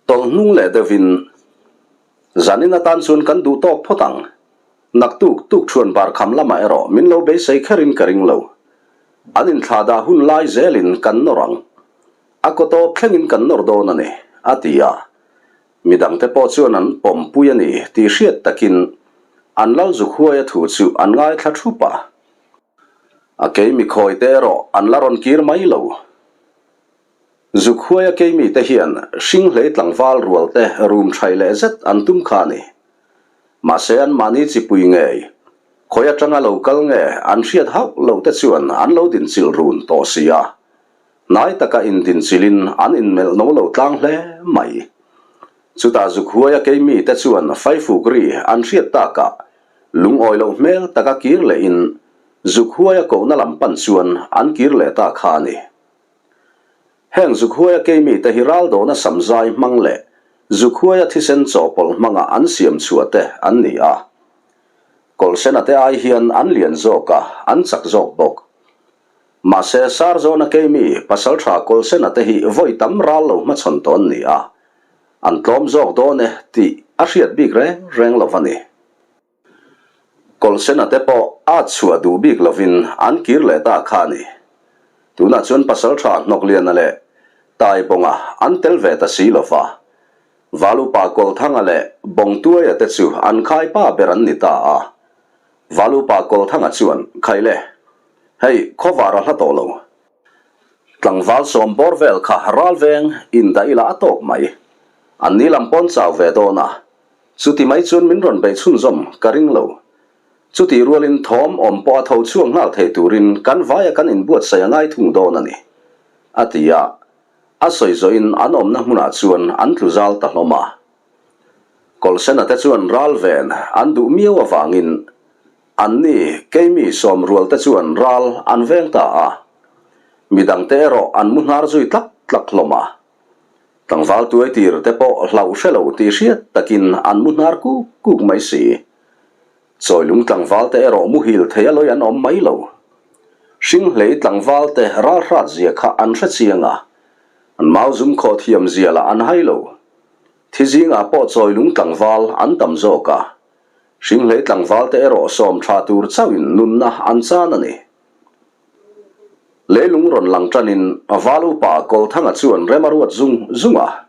Tawlh hnung leh deuhin, Zanin atan chuan kan duh tawk phawt ang. Naktuk tukṭhuan bar kham lamah erawh min lo beisei kherin ka ring lo. An inthlahdah hun lai zelin kan nawr ang. A kaw tawp thlengin kan nawr dawn a ni, a ti a. Midangte pawh chuan an pawmpui a ni tih hriat takin an lal zuk huaia thu chu an ngaithla thup a. A keimi khawite erawh an la rawn kir mai lo. Zuk huaia keimite hian hringhlei tlangval rualte rum thai leh zet an tum kha a ni. Mahse anmahni chipui ngei, khawi atanga lo kal nge an hriat hauh loh te chuan an lo dinchilh run tawh si a. Hnai taka indinchilhin an inmelh no lo tlang hle mai. Chutah zuk huaia keimi te chuan faifuk ri an hriat takah lungawi loh hmel taka kir lehin zuk huaia kohna lam pan chuan an kir leh ta kha a ni. Heng zuk huaia keimi te hi ral dawna samzai hmang leh zuk huaia thisen chawhpawlh hmanga an siam chhuah te an ni a. Kawlhsena te ai hian an lian zawk a, an chak zawk bawk. Mahse, Sarzawna keimi pasaltha Kawlhsena te hi vawi tam ral lo hmachhawn tawh an ni a, an tlawm zawk dawn e tih a hriat bik reng reng lo a ni. Kawlhsena te pawh at chhuah duh bik lovin an kir leh ta kha a ni. Tunah chuan Pasaltha Hnawkliana leh Taibawnga an tel ve ta si lova, Valupa Kawlthanga leh Bawngtuaia te chu an khaipa ber an ni ta a. Valupa Kawlthanga chuan, Khaile, hei khawvar a hla tawh lo. Tlangval sawm bawr vel kha ral veng indah ila a tawk mai. An ni lam pawn chau ve dawn a, Chuti mai chuan min rawn beih chhunzawm ka ring lo. Chutih rualin thawm awm pawh a tho chhuak nghal thei turin kan vaia kan inbuatsaih a ngai thung dawn a ni, a ti a. A sawi zawhin an awmna hmunah chuan an tlu zal ta hlawm a. Kawlhsena te chuan ral ven an duh miau avangin anni keimi sawm rual te chuan ral an veng ta a. Midangte erawh an mu hnar zui tlak tlak hlawm a. Tlangval tuai tir te pawh hlauh hre lo tih hriat takin an mu hnar kuk kuk mai si. Chawilung tlangval te erawh muhil thei a lawi an awm mai lo. Hringhlei tlangval te ralhrat zia kha an hre chiang a, an mau zum khawh thiam zia lah an hai lo. Thi zingah pawh chawilung tlangval an tam zawk a, hringhlei tlangval te erawh sawm tha tur chauhin nunna an chan a ni. Leilung rawn lang tanin Val upa Kawlthanga chuan rem a ruat zung zung a.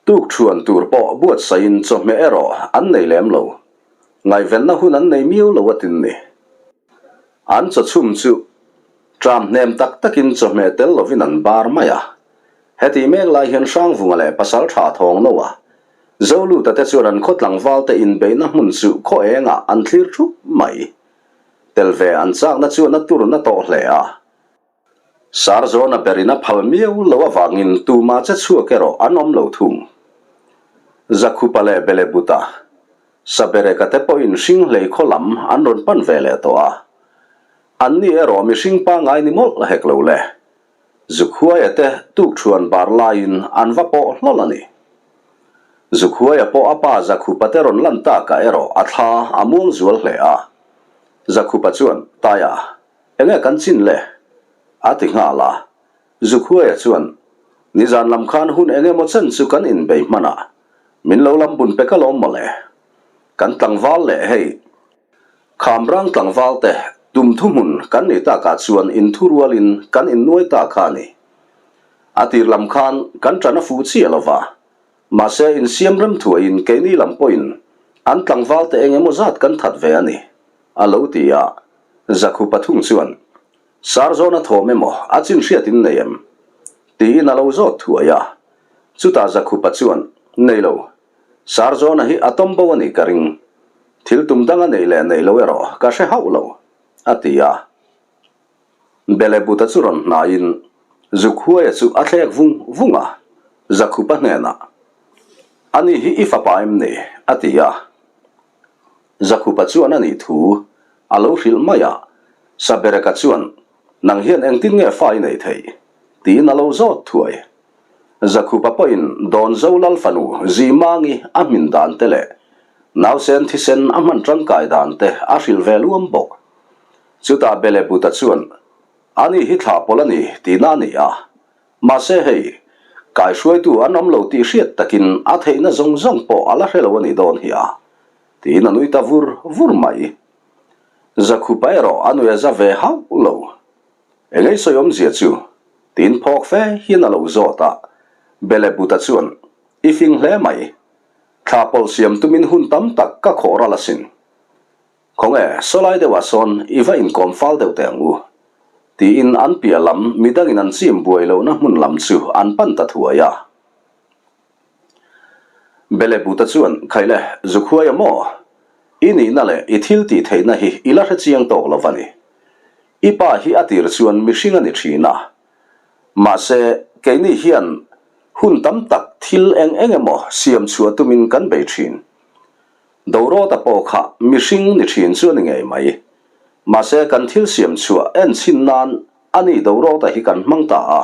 Tuk thuan tur pawh buatsaihin chawhmeh erawh an nei lem lo. Ngaihvenna hun an nei miau lo a tin ni. An chawchhum chu tram hnem tak takin chawhmeh tel lovin an bar mai a. Heti mek lai hian Hrangvunga leh Pasaltha Thawngnoa, Zoluta te chuan an khaw tlangvalte inbeihna hmun chu khaw engah an thlir thup mai. Tel ve an chakna chuan a tur na tawh hle a. Sarzawna berin a phal miau lo avangin tuma che chhuak erawh an awm lo thung. Zakhupa leh Belebuta, Sabereka te pawhin hringhlei khaw lam an rawn pan ve leh tawh a. Anni erawh mihring pangngai ni mawlh hek lo le. Zukhuaia te tukṭhuan bar laiin an va pawh hlawl a ni. Zukhuaia pawh a pa Zakhupa te rawn lan takah erawh a thla a muang zual hle a. Zakhupa chuan, Taia, enge kan chin le? a ti nghal a. Zukhuaia chuan, Nizan lam khan hun eng emaw chen chu kan inbei hman a, min lo lam bun pek alawm mawle. Kan tlangval leh hei. Khamrang tlangval te tum thuhmun kan nih takah chuan inthurualin kan innuai ta kha a ni. A tir lam khan kan ṭan a fuh chiah lo va, mahse insiam rem thuaiin keini lam pawhin an tlangval te eng emaw zat kan that ve a ni, a lo ti a. Zakhu pathum chuan, Sarzawn a thawm emaw a chin hriat in nei em? tiin a lo zawt thuai a. Chutah Zakhupa chuan, Nei lo. Sarzawna hi a tawm bo a nih ka ring. Thil tum dang a neih leh neih lo erawh ka hre hauh lo, a ti a. Belebuta chu rawn hnaiin Zukhuaia chu a thlek vung vung a, Zakhupa hnenah, Ani hi i fapa em ni? a ti a. Zakhupa chuan a nih thu a lo hrilh mai a, Sabereka chuan, Nang hian engtin nge fa i neih theih? tiin a lo zawt thuai. Zakhupa pawhin Dawnzo Lal fanu Zimangi a hmin dan te leh nausen thisen a hman tangkai dan te a hrilh ve luam bawk. Chutah Belebuta chuan, Ani hi thlah pawlh a ni tihna a ni a. Mahse hei, kaihruaitu an awm lo tih hriat takin a theihna zawng zawng pawh a la hre lo a nih dawn hi a, tiin a nui ta vur vur mai. Zakhupa erawh a nui a za ve hauh lo. Engei sawi awmzia chu? Tiin phawk fe hian a lo zawt a. Belebuta chuan, I fing hle mai. Thla pawlh siam tumin hun tam tak ka khawh ral asin. Khawnge, sawlai deuhah sawn i va inkawm fal deuh teh ang u. Tiin an piah lam midangin an chim buai lohna hmun lam chu an pan ta thuai a. Belebuta chuan, Khaile, Zukhuaia maw? I nihna leh i thil tih theihna hi i la hre chiang tawk lo va ni. I pa hi a tir chuan mihring a ni thin a. Mahse, keini hian hun tam tak thil eng eng emaw siam chhuah tumin kan bei thin. Dorawta pawh kha mihring ni thin chu a ni ngei mai. Mahse, kan thil siam chhuah en chhin nan a ni Dorawta hi kan hmang ta a.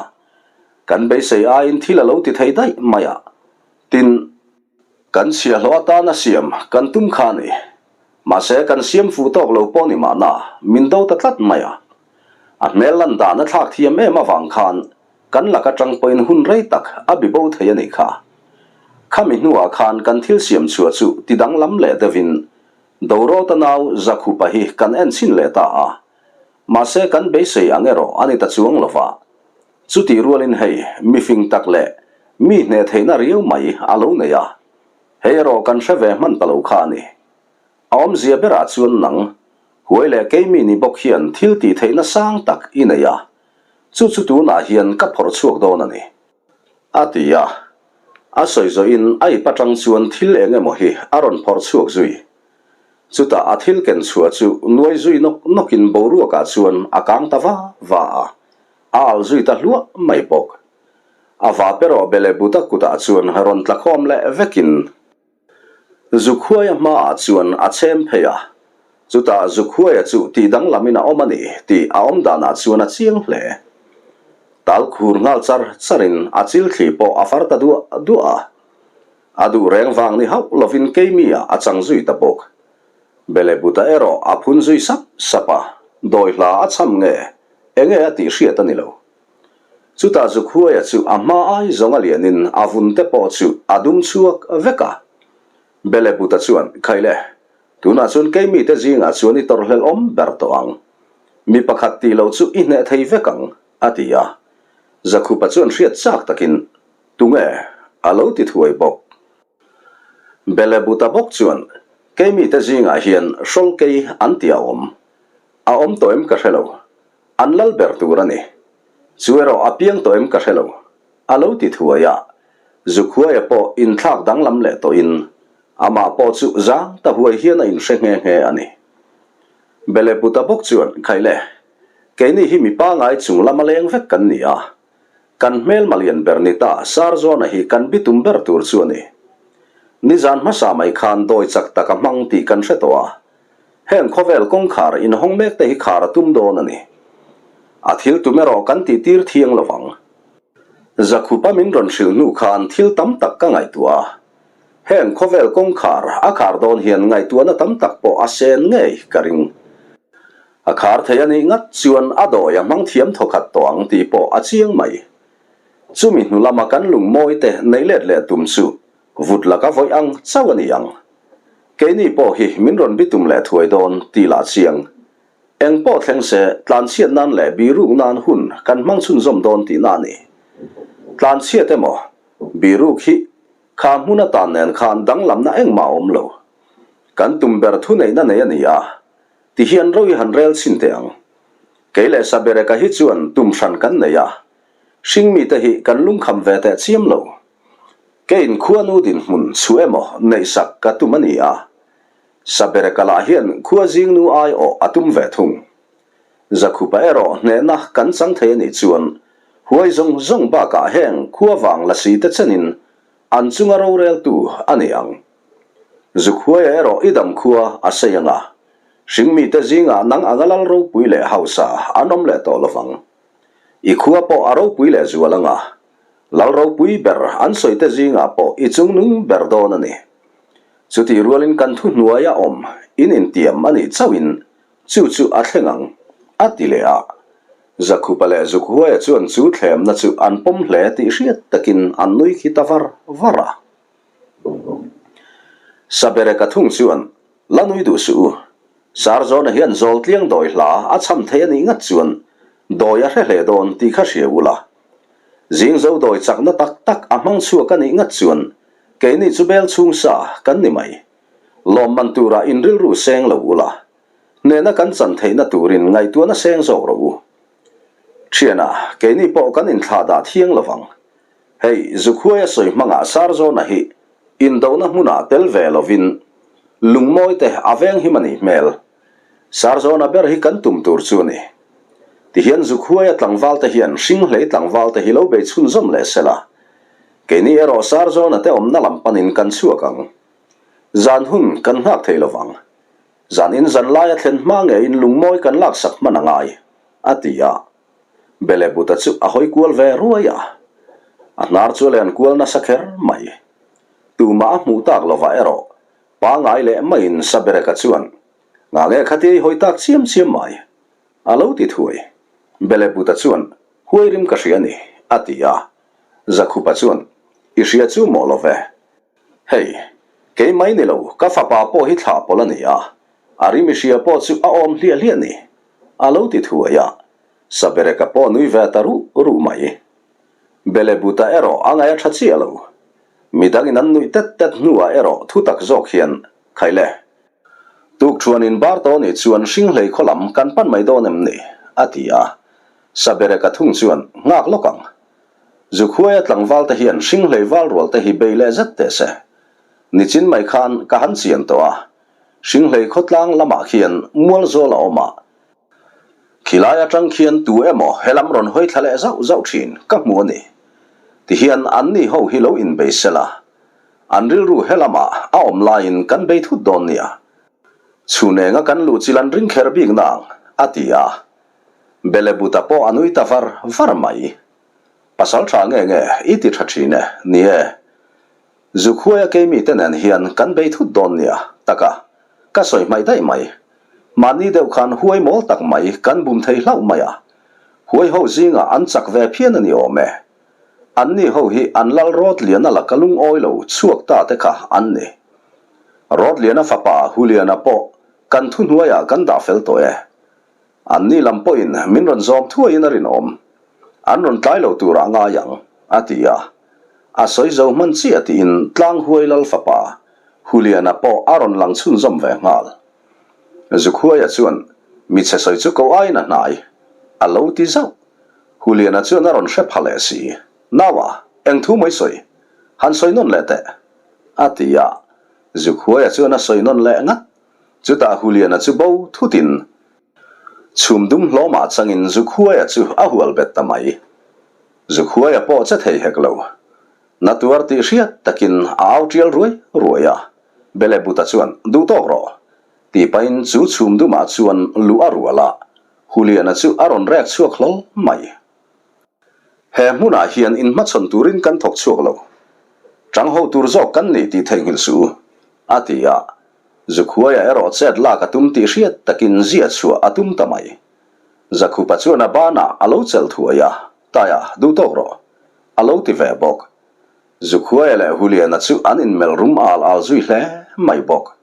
Kan beisei aiin thil a lo ti thei daih mai a. Tin. Kan chhiahhlawh atana siam kan tum kha a ni. Mahse, kan siam fuh tawk lo pawh ni mahna, min do ta tlat mai a. A hmel lan dan a thlak thiam em avang khan kan lak atang pawhin hun rei tak a bi bo thei a nih kha. Khami hnuah khan kan thil siam chhuah chu ti danglam leh deuhin Dorawta nau Zakhupa hi kan en chhin leh ta a. Mahse, kan beisei ang erawh a ni ta chuang lova. Chutih rualin hei, mifing tak leh mi hneh theihna riau mai a lo nei a, hei erawh kan hre ve hman ta lo kha a ni. A awmzia berah chuan nang, huai leh keimi ni bawk hian thil tih theihna sang tak i nei a, chu chu tunah hian ka phawrh chhuak dawn a ni. A ti a, a sawi zawhin a ip atang chuan thil eng emaw hi a rawn phawrh chhuak zui. Chutah a thil ken chhuah chu nuai zui nawk nawkin boruakah chuan a kang ta va va a, A al zui ta hluah mai bawk. A vap erawh bele buta kutah chuan rawn tla khawm leh vekin Zukhuaia hmaah chuan a chhem phei a. Chutah Zukhuaia chu tih danglamin a awm a ni tih a awm danah chuan a chiang hle. Tal khur nghal char charin a chil thli pawh a far ta duah duah a. A duh reng vang ni hauh lovin keimia a chang zui ta bawk. Bele buta erawh a phun zui sap sap a, dawi hla a cham nge, enge a tih hriat a ni lo. Chutah Zukhuaia chu a hma ai zawng a lianin a vun te pawh chu a dum chhuak vek a. Bele buta chuan, Khaile, tunah chuan keimi te zingah chuan i tawrhhlelh awm ber tawh ang. Mi pakhat tih loh chu i hneh thei vek ang, a ti a. Zakhupa chuan hriat chak takin, Tunge? a lo ti thuai bawk. Belebuta bawk chuan, Keimite zingah hian hrawlkei an ti a awm. A awm tawh em ka hre lo. An lal ber tur a ni. Chu erawh a piang tawh em ka hre lo. A lo ti thuai a. Zukhuaia pawh inthlak danglam leh tawhin amah pawh chu zang ta huai hian a inhre nghe nghe a ni. Belebuta bawk chuan, Khaile, keini hi mi pangai chung lama leng vek kan ni a. Kan hmelma lian ber ni ta Sarzawna hi kan bitum ber tur chu a ni. Nizan hmasa mai khan dawi chak tak a hmang tih kan hre tawh a. Heng khawvel kawngkhar inhawng mek te hi khar a tum dawn a ni. A thil tum erawh kan tih tir thiang lo vang. Zakhupa min rawn hrilh hnu khan thil tam tak ka ngaihtuah a. Heng khawvel kawngkhar a khar dawn hian ngaihtuahna tam tak pawh a sen ngei ka ring. A khar thei a nih ngat chuan a dawi a hmang thiam thawkhat tawh ang tih pawh a chiang mai. Chumi hnu lama kan lungmawi te nei let leh tum chu vut laka vawih ang chauh a ni ang. Keini pawh hi min rawn bitum leh thuai dawn tih lah chiang. Eng pawh thleng se tlanchhiat nan leh biruk nan hun kan hmang chhunzawm dawn tihna a ni. Tlanchhiat emaw biruk hi kha hmun atan nen khan danglamna engmah a awm lo. Kan tum ber thuneihna nei a ni a. Ti hian ro i han rel chhin teh ang. Kei leh Sabereka hi chuan tum hran kan nei a, hringmite hi kan lungkham ve teh chiam lo. Keiin khuanu dinhmun chu emaw neihsak ka tum a ni a, Sabereka lah hian khua zingnu ai awh a tum ve thung. Zakhupa erawh hnehna kan chang thei a nih chuan huai zawng zawng bakah heng khua vang lasi te chenin an chunga roreltu a ni ang. Zukhuaia erawh i dam khua a sei ang a, hringmite zingah nang anga lal ropui leh hausa an awm leh tawh lovang. I khua pawh a ropui leh zual ang a, lal ropui ber an sawite zingah pawh i chungnung ber dawn a ni. Chutih rualin kan thuhnuaia awm in intiam a nih chauhin chu chu a thleng ang, a ti leh a. Zakhupa leh Zukhuaia chuan chu thlemna chu an pawm hle tih hriat takin an nui khi ta var var a. Sabereka thung chuan, La nui duh suh u. Sarzawna hian Zawltliang dawi hla a chham thei a nih ngat chuan dawi a hre hle dawn tih kha hria ula. Zingzo dawi chakna tak tak a hmang chhuak a nih ngat chuan keini chu bel chhung sa kan ni mai. Lawmman turah in rilru seng lo ula. Hnehna kan chan theihna turin ngaihtuahna seng zawk rawh u. Thiana, keini pawh kan inthlah dah thiang lovang. Hei, Zukhuaia sawi hmangah Sarzawna hi. Indona hmunah tel ve lovin lungmawi te a veng him a nih hmel. Sarzawna ber hi kan tum tur chu a ni. Tihian Zukhuaia tlangval te hian Hringhlei tlangval te hi lo bei chhunzawm leh se la. Keini erawh Sarzawna te awmna lam panin kan chhuak ang. Zan hun kan nghak thei lovang. Zan in zan laia thlen hma ngeiin lungmawi kan laksak hman a ngai, a ti a. Belebuta chu a hawi kual ve ruai a, a hnar chu a len kual nasa kher mai. Tumah a hmuh tak lovah erawh pangai leh maiin Sabereka chuan, Nga nge khatia i hawi tak chiam chiam mai? a lo ti thuai. Belebuta chuan, Huai rim ka hria a ni, a ti a. Zakhupa chuan, I hria chu mawh lo ve. Hei, kei mai ni lo, ka fapa pawh hi thlah pawlh a ni a, a rim i hria pawh chu a awm hliah hliah ni, a lo ti thuai a, Sabereka pawh nui ve ta ruh ruh mai. Belebuta erawh a ngaih a tha chiah lo. Midangin an nuih tet tet hnuah erawh thu tak zawk hian, Khai le, tukṭhuanin bar tawh nih chuan Hringhlei khaw lam kan pan mai dawn em ni? a ti a. Sabereka thung chuan, Nghak lawk ang. Zukhuaia tlangval te hian Hringhlei val rual te hi bei leh zet teh se. Nichin mai khan ka han chian tawh a, Hringhlei khawtlang lamah khian mual zawl a awm a, khilai atang khian tu emaw helam rawn hawi thla leh zauh zauh thin ka hmu a ni. Tihian anni ho hi lo inbei sela, an rilru helamah a awm laiin kan bei thut dawn nia. Chhun enga kan luh chil an ring kher bik nang, a ti a. Belebuta pawh a nui ta var var mai. Pasal tha nge nge i ti tha thin e, ni e. Zukhuaia keimi te nen hian kan bei thut dawn nia, taka ka sawi hmaih daih mai. Mahni deuh khan huai mawl tak mai kan bum thei hlauh mai a. Huai ho zingah an chak ve phian a ni awm e. Anni ho hi an lal Rawtliana laka lungawi lo chhuak ta te kha an ni. Rawtliana fapa Huliana pawh kan thuhnuaiah kan dah fel tawh e. Anni lam pawhin min rawn zawm thuaiin a rinawm. An rawn tlai lo turah a ngai ang, a ti a. A sawi zo hman chiah tiin Tlanghuai Lal fapa Huliana pawh a rawn lang chhunzawm ve nghal. Zukhuaia chuan, Mi chhe sawi chu ko aiin a hnai, a lo ti zauh. Huliana chuan a rawn hre pha leh si. Naua, eng thu mai sawi? Han sawi nawn leh teh, a ti a. Zukhuaia chuan a sawi nawn leh ngat. Chutah Huliana chu bo thutin chhum dum hlawmah changin Zukhuaia chu a hual bet ta mai. Zukhuaia pawh che thei hek lo. Na tuar tih hriat takin a au tial ruai ruai a. Belebuta chuan, Duh tawk rawh! tih pahin chu chhum dumah chuan luh a rual a, Huliana chu a rawn rek chhuak hlawl mai. He hmunah hian inhmachhawn turin kan thawk chhuak lo. Tang ho tur zawk kan ni tih theihnghilh suh u, a ti a. Zukhuaia erawh chet lak a tum tih hriat takin zia chhuah a tum ta mai. Zakhupa chuan a banah a lo chelh thuai a, Taia, duh tawk rawh, a lo ti ve bawk. Zukhuaia leh Huliana chu an inmelh rum al al zui hle mai bawk.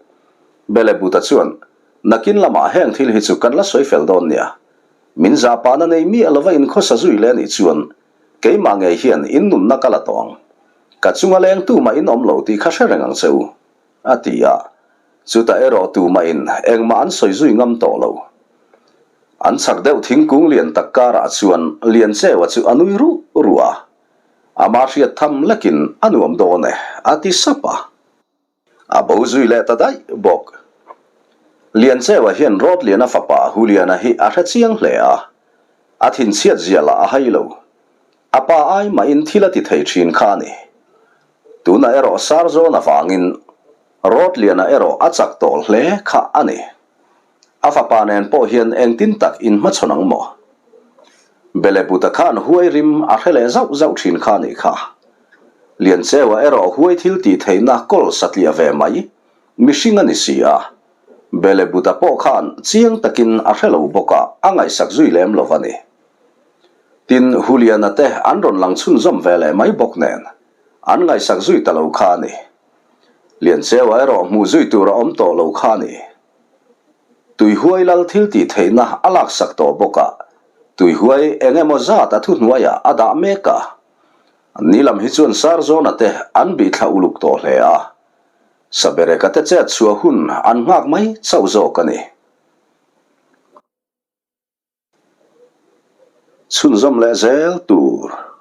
Belebuta chuan, Nakin lamah heng thil hi chu kan la sawi fel dawn nia. Min zahpahna nei miah lova inkhawsa zui leh anih chuan keimah ngei hian in nunna ka la tawh ang. Ka chunga leng tumah in awm lo tih kha hre reng ang che u, a ti a. Chutah erawh tumahin engmah an sawi zui ngam tawh lo. An chhak deuh thingkung lian tak karah chuan Liancheua chu a nui ruh ruh a. Ama hriat tham lekin a nuam dawn e, a ti sap a. A bo zui leh ta daih bawk. Liancheua hian Rawtliana fapa Huliana hi a hre chiang hle a, a thinchhiat zia lah a hai lo. A pa ai mahin thil a ti thei thin kha a ni. Tunah erawh Sarzawn avangin Rawtliana erawh a chak tawh hle kha a ni. A fapa nen pawh hian engtin tak inhmachhawn ang maw? Belebuta khan huai rim a hre leh zauh zauh thin kha a nih kha. Liancheua erawh huai thil tih theihna kawl satliah ve mai mihring a ni si a. Belebuta pawh khan chiang takin a hre lo bawk a, a ngaihsak zui lem lo a ni. Tin, Huliana te an rawn lang chhunzawm ve leh mai bawk nen, an ngaihsak zui ta lo kha a ni. Liancheua erawh hmuh zui tur a awm tawh lo kha a ni. Tuihuai lal thil tih theihna a laksak tawh bawk a, tuihuai eng emaw zat a thuhnuaiah a dah mek a. Ni lam hi chuan Sarzawna te an bih thla uluk tawh hle a, Sabereka te chet chhuah hun an nghak mai chauh zawk a ni. Chhunzawm leh zel tur.